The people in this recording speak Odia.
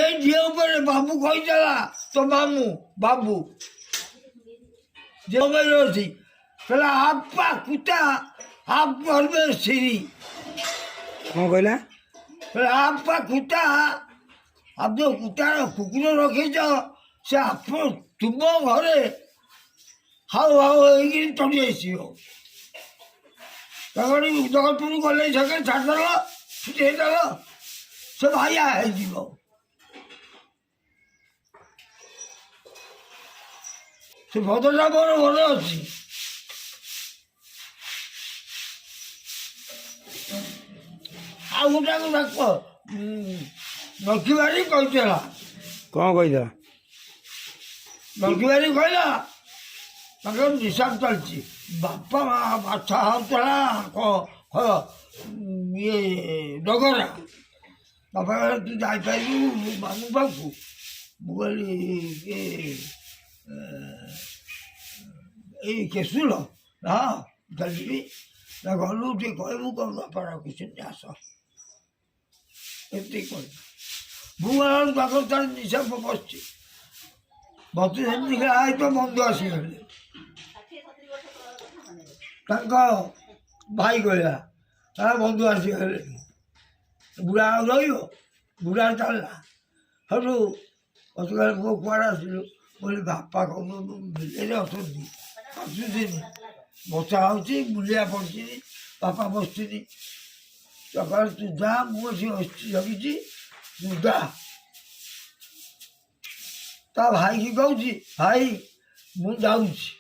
ଏଇ ଝିଅ ଉପରେ ବାବୁ କହିଦେଲା, ତୋ ମାମୁଁ ବାବୁ ଯେ ଅଛି, କହିଲା ଆପା କୁତା ଆପ ଘର ସିରି। କ'ଣ କହିଲା? କହିଲା ଆପା କୁତା, ଆପ ଯୋଉ କୁତା କୁକୁର ରଖିଛ, ସେ ଆପଣ ତୁମ ଘରେ ହାଉ ହାଉ ହେଇକିରି ଚଢ଼ି ଆସିବ। ତାଙ୍କର ଜଗତପୁର ଗଲେ ସେখানে ଛାଡ଼ିଦେଲ, ଛୁଟି ହେଇଦେଲ, ସେ ଭାଇଆ ହେଇଯିବ। ସେ ଭଦ୍ରଟା ମୋର ମନେ ଅଛି। ଆଉ ଗୋଟାକୁ ଡାକ ଲକ୍ଷ୍ମୀବାରୀ କହିଥିଲା। କ'ଣ କହିଥିଲା? ଲକ୍ଷ୍ମୀବାରୀ କହିଲା ତାଙ୍କର ନିଶାପ ଚାଲିଛି, ବାପା ମା ବାଛା ହେଉଥିଲା ଇଏ ଡଗରା। ବାପା କହିଲା, ତୁ ଯାଇପାରିବୁ ମାମୁଁ ପାଖକୁ? ମୁଁ କହିଲି, ଇଏ ଏଇ କେଶୁଲ, ହଁ ଚାଲିଯିବି ନା। ଗଲୁ ଟିକେ କହିବୁ କ'ଣ ବାପା ଡାକୁଛନ୍ତି, ଆସ, ଏତିକି କହିବି। ମୁଁ ଗଲାବେଳକୁ ତାଙ୍କର ତାର ନିଶାପ ବସିଛି। ମତେ ସେମିତି ଦେଖିଲା ତ ବନ୍ଧୁ ଆସିଗଲେ। ତାଙ୍କ ଭାଇ କହିଲା, ତା ବନ୍ଧୁ ଆସିଗଲେ, ବୁଢ଼ା ଆଉ ରହିବ? ବୁଢ଼ା ଚାଲିଲା। ସେଠୁ ମତେ କହିଲେ, ପୁଅ କୁଆଡ଼େ ଆସିଲୁ? ବୋଲି ବାପା କଣ ବିଲରେ ଅଛନ୍ତି, ଆସୁଛନ୍ତି, ବର୍ଷା ହେଉଛି, ମୂଲିଆ ପଡ଼ିଛି, ବାପା ବସିଛନ୍ତି। ସକାଳେ ତୁ ଯା, ମୁଁ ଏଠି ବସିଛି, ଜଗିଛି, ତୁ ଯା। ତା ଭାଇକି କହୁଛି, ଭାଇ ମୁଁ ଯାଉଛି।